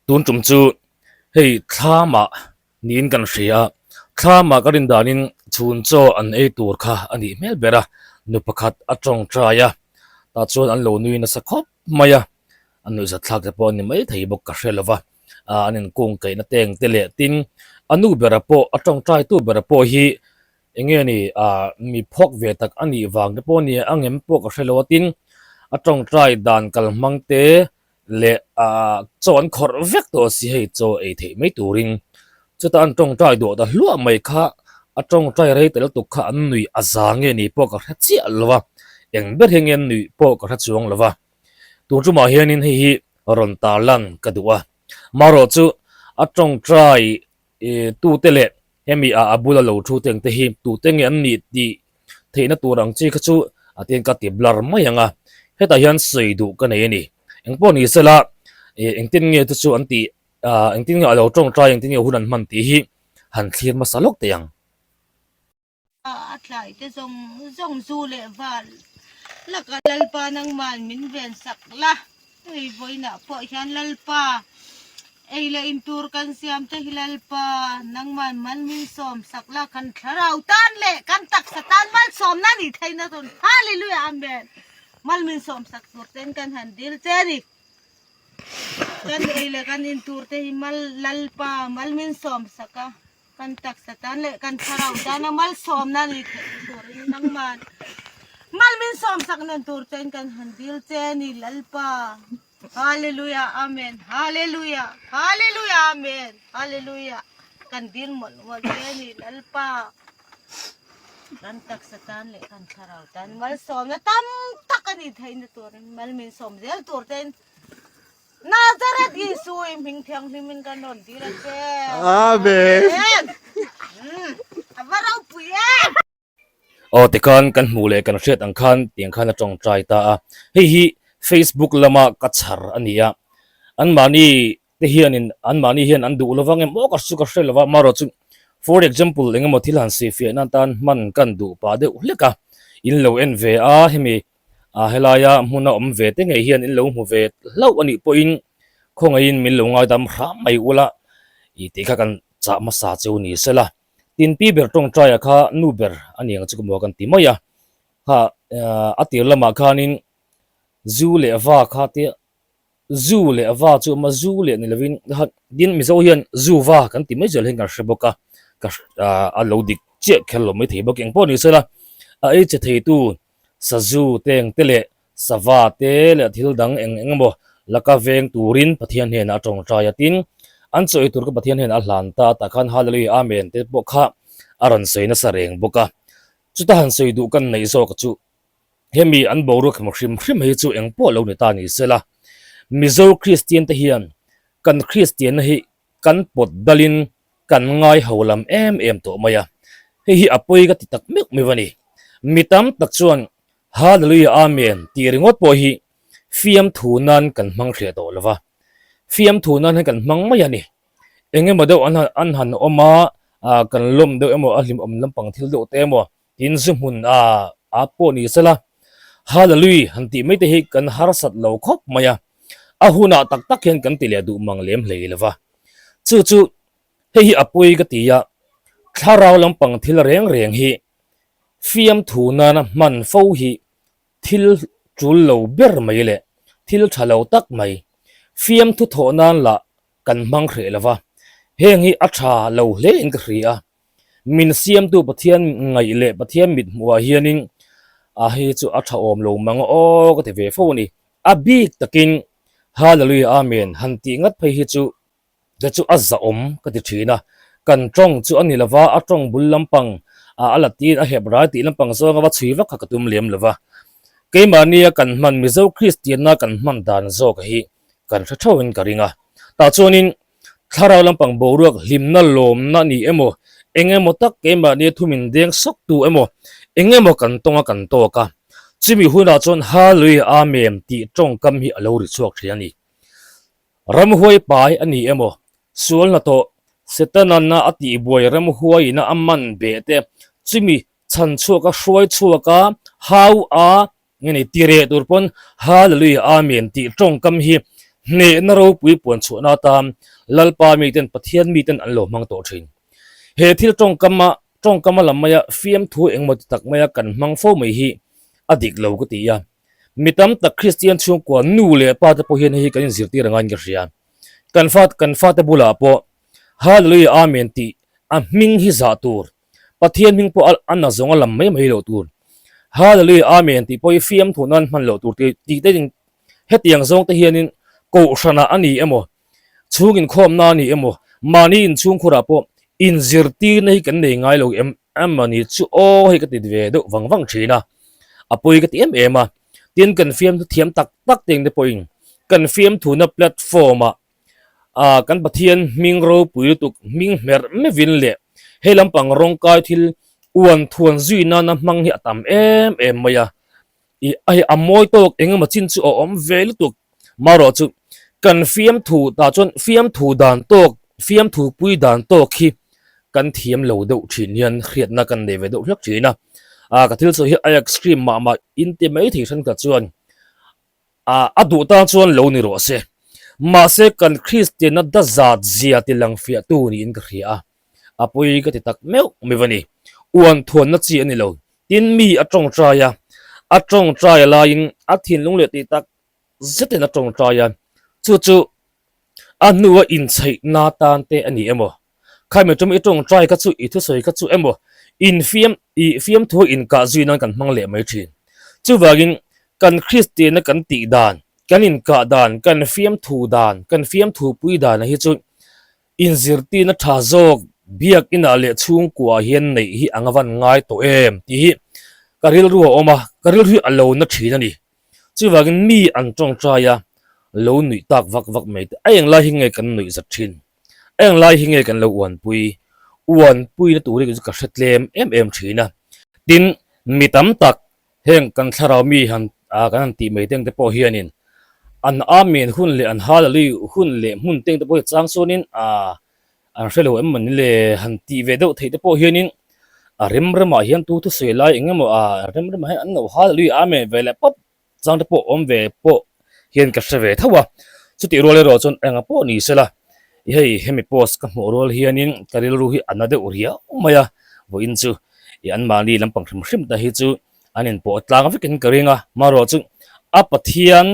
Tun tum chu hei thlamah niin kan hria a, thlamah ka rin danin chhun chaw an ei tur kha a nih hmel ber a, nu pakhat a tawngtai a, tah chuan an lo nui nasa khawp mai a, a nuihzat thlak te pawh a ni maithei bawk ka hre lo va, ah an inkung kaihna teng te leh tin a nu bera pawh a tawngtai tu bera pawh hi Eng nge ni ah mi phawk ve tak a nih vang te pawh nia a ngem pawh ka hre lo a tin a tawngtai dan kal hmang te leh ah chaw an khawrh vek tawh si hei chaw ei theih mai turin chutah an tawngtai duah ta hluah mai kha a tawngtai rei ta lutuk kha an nuih a za nge ni pawh ka hre chiah lo a eng ber hi nge an nuih pawh ka hre chuang lo va tun tumah hianin hei hi rawn tarlan ka duh a marawh chu a tawngtai tute leh hemi ah a bula lo thu te ang te hi tute nge an nih tih theihna tur ang chi kha chu a tiang ka ti blur mai ang a hetah hian sawi duh ka nei a ni engpawh ni sela ih engtin nge te chu an tih ah engtin nge a lo tawngtai engtin nge hun an hman tih hi han thlir hmasa lawk teh ang. A tlai te zawng zawng zu leh val laka Lalpa nangman min ven sak la, hei vawiinah pawh hian Lalpa ei leh in tur kan siam te hi Lalpa nangman mal min sawm sak la, kan thlarau tan leh kan taksa tan malsawmna nih theihna tur Hallelujah Amen mal min sawm sak tur ten kan han dil che a ni. Kan ei leh kan in tur te hi mal Lalpa mal min sawm sak a. Kan taksa tan leh kan thlarau tana malsawmna ni theih turin nangman mal min sawmsak nan tur chuan kan han dil che a ni Lalpa. Hallelujah Amen Hallelujah Hallelujah Amen Hallelujah kan dil mawlh mawlh che a ni Lalpa. Kan taksa tan leh kan thlarau tan malsawmna tam tak a ni theihna turin mal min sawm zel tur ten Nazareth Isu i hming thianghlimin kan rawn dil a che. Amen. A va ropui em! Aw tikhan kan hmuh leh kan hriat ang khan tiang khan a tawngtai ta a. Hei hi Facebook lama ka chhar a ni a. Anmahni te hianin anmahni hian an duh lovang em aw ka chu ka hre lova marawh chu for example engemaw thil han sihfiah nan tan hman kan duh pah deuh hlek a. In lo en ve a hemi A helaia hmuna awm ve te ngei hian in lo hmu ve hlauh a nih pawhin khawngaihin min lo ngaidam hram mai ula i tih kha kan chah hmasa cheu ni sela. Tin pi ber tawngtaia kha nu ber a ni ang chu ka maw kan ti mai a, kha a tir lamah khanin zu leh va kha tia Zu leh va chu awm a, zu leh ni lovin tin Mizo hian zu va kan ti mai zel hian kan hre bawk a, ka a lo dik chiah kher lo mai thei bawk. Engpawh ni sela a ei che theitu sazu teng te leh sava te leh thil dang eng eng emaw laka veng turin Pathian hnenah a tawngtai a, tin an chaw ei tur kha Pathian hnenah a hlan ta a, tah khan Hallelujah Amen te pawh kha a rawn sawi nasa reng bawk a. Chuta han sawi duh kan neih zawk chu Hemi an boruak hmu hrim hrim hi chu eng pawh lo ni ta ni sela, Mizo Kristian te hian kan Kristianna hi kan pawt dalin kan ngai ho lam em em tawh mai a, hei hi a pawi ka ti tak meuh meuh a ni. Mi tam tak chuan Hallelujah Amen tih ringawt pawh hi fiamthu nan kan hmang hreh tawh lo va, fiamthu nan hian kan hmang mai a ni. Eng emaw deuh an an han awm a, kan lawm deuh emaw a hlimawm lampang thil deuh te emaw Tin zu hmun a a pawh ni sela, Hallelui han tih mai te hi kan harsat lo khawp mai a, a hunah tak tak hian kan ti leh duh mang lem hlei lo va. Chu chu hei hi a pawi ka ti a, thlarau lampang thil reng reng hi fiamthu nana hman fo hi thil tul lo ber mai leh thil tha lo tak mai, fiamthu thawh nan lah kan hmang hreh lo va, heng hi a tha lo hle in ka hria a. Min siamtu Pathian ngaih leh Pathian mit hmuhah hianin a hei chu a tha awm lo mang aw ka ti ve fo a ni. A bik takin Hallelujah Amen han tih ngat phei hi chu te chu a zahawm ka ti thin a. Kan tawng chu a ni lova, a tawng bul lampang a la tiin a hep rai tih lampang zawnga va chhui vak kha ka tum lem lova. Keimahnia kan hman Mizo Kristianna kan hman dan zawk hi kan hre theuhin ka ring a. Tah chuanin Thlarau lampang boruak hlimna lawmna ni emaw, eng emaw tak keimahni thumin deng sawk tu emaw, eng emaw kan tawng a kan tawk a. Chumi hunah chuan Hallelujah Amen tih tawngkam hi a lo ri chhuak thin a ni. Ramhuai pai a ni emaw, sual hnathawh, Setana a tihbuai ramhuaiina a man beh te, chumi chhan chhuak a hruai chhuak a, hau a, Nge ni tireh tur pawn Hallelujah Amen tih tawngkam hi Hnehna ropui puan chhuahna atan Lalpa miten Pathian miten an lo hmang tawh thin. He thil tawngkama tawngkama lam maia fiamthu engemaw ti tak maia kan hmang fo mai hi a dik lo ka ti a. Mi tam tak Kristian chhungkua nu leh pa te pawh hian hei hi kan inzirtir angain ka hria. Kan fa kan fate bulah pawh Hallelujah Amen tih a hming hi zah tur Pathian hming pawh a na zawng a lam mai mai loh tur. Hallelujah Amen tih pawh hi fiamthu nan hman loh tur tih tih te hetiang zawng te hianin kohhranah a ni emaw, chhung inkhawmna a ni emaw, mahni inchhungkhurah pawh inzirtirna hi kan nei ngai lo em emaw ni chu aw hei ka ti ve deuh vang vang thin a, a pawi ka ti em em a. Tin kan fiamthu thiam tak tak te ang te pawhin kan fiamthuna platform-ah Ah kan Pathian hming ropui lutuk hming hmerh mevin leh hei lampang rawngkai thil uan thuan zui nana hmang hi a tam em em mai a, ih a hei a mawi tawk eng emaw chin chu a awm ve lutuk marawh chu kan fiamthu tah chuan fiamthu dan tawk fiamthu pui dan tawk hi kan thiam lo deuh thin hian hriatna kan nei ve deuh hlek thin a, ah ka thil sawi hi a extreme mah mah in ti mai thei thenkhat chuan A a duh tan chuan lo ni rawh se. Mahse kan Kristianna da zat zia ti lang fiahtu niin ka hria a. A pawi ka ti tak meuh mai va ni. Uan thuanna chi a ni lo. Tin mi a tawngtai a, a tawngtai a laiin a thinlung leh tih tak zetin a tawngtai a. Chu chu a hnua inchheihna tan te a ni emaw? Khaimi tum i tawngtai kha chu i thusawi kha chu emaw infiam i fiamthu inkah zui nan kan hmang leh mai thin. Chuvangin kan Kristianna kan tih dan, kan inkah dan, kan fiamthu dan, kan fiamthu pui dana hi chu inzirtirna tha zawk biakinah leh chhungkuaah hian neih hi a nga van ngai tawh em tih hi ka rilru a awm a, ka rilru hi a lo na thin a ni. Chuvangin mi an tawngtai a, lo nuih tak vak vak mai te, a englai hi nge kan nuih zat thin? Eng lai hi nge kan lo uanpui? Uanpuina tur hi chu ka hre tlem em em thin a. Tin, mi tam tak heng kan thlarau mi han kan han tih mai teng te pawh hianin an Amen hun leh an Hallelujah hun leh hmun teng te pawh hi chang chuanin an hre lo em mawni le han tih ve deuh theih te pawh hianin a rem remah hian tu thusawi lai eng emaw a rem remah hian an lo Hallelujah Amen ve leh pawp chang te pawh awm ve pawh hian ka hre ve tho a, chutih rual erawh chuan enga pawh ni sela hei hemi post ka hmuh rual hianin ka rilru hi a na deuh riau mai a, vawiin chu ih anmahni lampang hrim hrim te hi chu an inpawh tlang vekin ka ring a, marawh chu a Pathian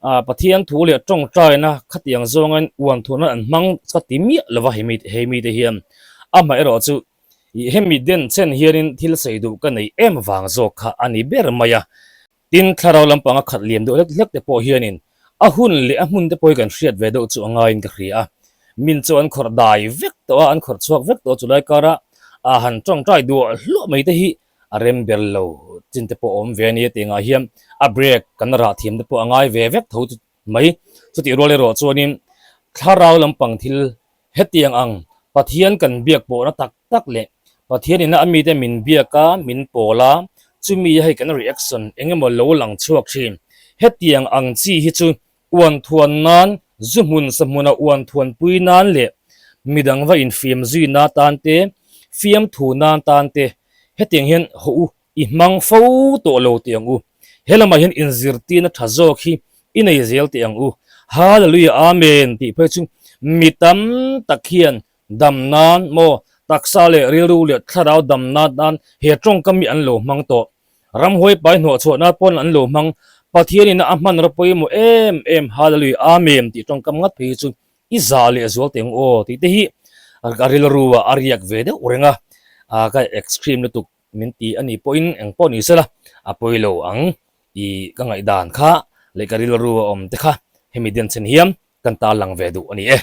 ah Pathian thu leh tawngtaina khatiang zawngin uan thuahna an hmang ka ti miah lova hemi hemi te hian amaherawh chu Ih hemi den chen hianin thil sawi duh ka nei em vang zawk kha a ni ber mai a. Tin, thlarau lampanga khat liam deuh hlek hlek te pawh hianin a hun leh a hmun te pawh hi kan hriat ve deuh chu a ngaiin ka hria a. Min chu an khawrh dai vek tawh a, an khawrh chhuak vek tawh a chulai kara a han tawngtai duah hluah mai te hi a rem ber lo chin te pawh a awm ve a ni a tih angah hian a break kan rah thiam te pawh a ngai ve vek tho mai. Chutih rual erawh chuanin thlarau lampang thil Hetiang ang Pathian kan biak pawhna tak tak leh Pathian ina a mite min biak a, min pawl a, chumi hei kan reaction eng emaw lo lang chhuak thin. Hetiang ang chi hi chu uan thuan nan, zu hmun sa hmuna uan thuan pui nan leh midang va infiam zui na tan te, fiamthu nan tan te hetiang hian hawh u I hmang fo tawh lo teh ang u. He lamah hian inzirtirna tha zawk hi i nei zel teh ang u. Hallelujah Amen tih phei chu mi tam tak hian dam nan maw taksa leh rilru leh thlarau dam nan nan he tawngkam hi an lo hmang tawh. Ramhuai pai hnawhchhuah nan pawn an lo hmang. Pathian ina a hmanraw pawimawh em em Hallelujah Amen tih tawngkam ngat phei hi chu i zah leh zual teh ang aw tih te hi a rilru ah a riak ve deuh reng a. Ka extreme lutuk. Min ti a nih pawhin eng pawh ni sela a pawi lo ang i ka ngaihdan kha leh ka rilru a awm te kha hemi den chhen hiam kan ta lang ve duh a ni e.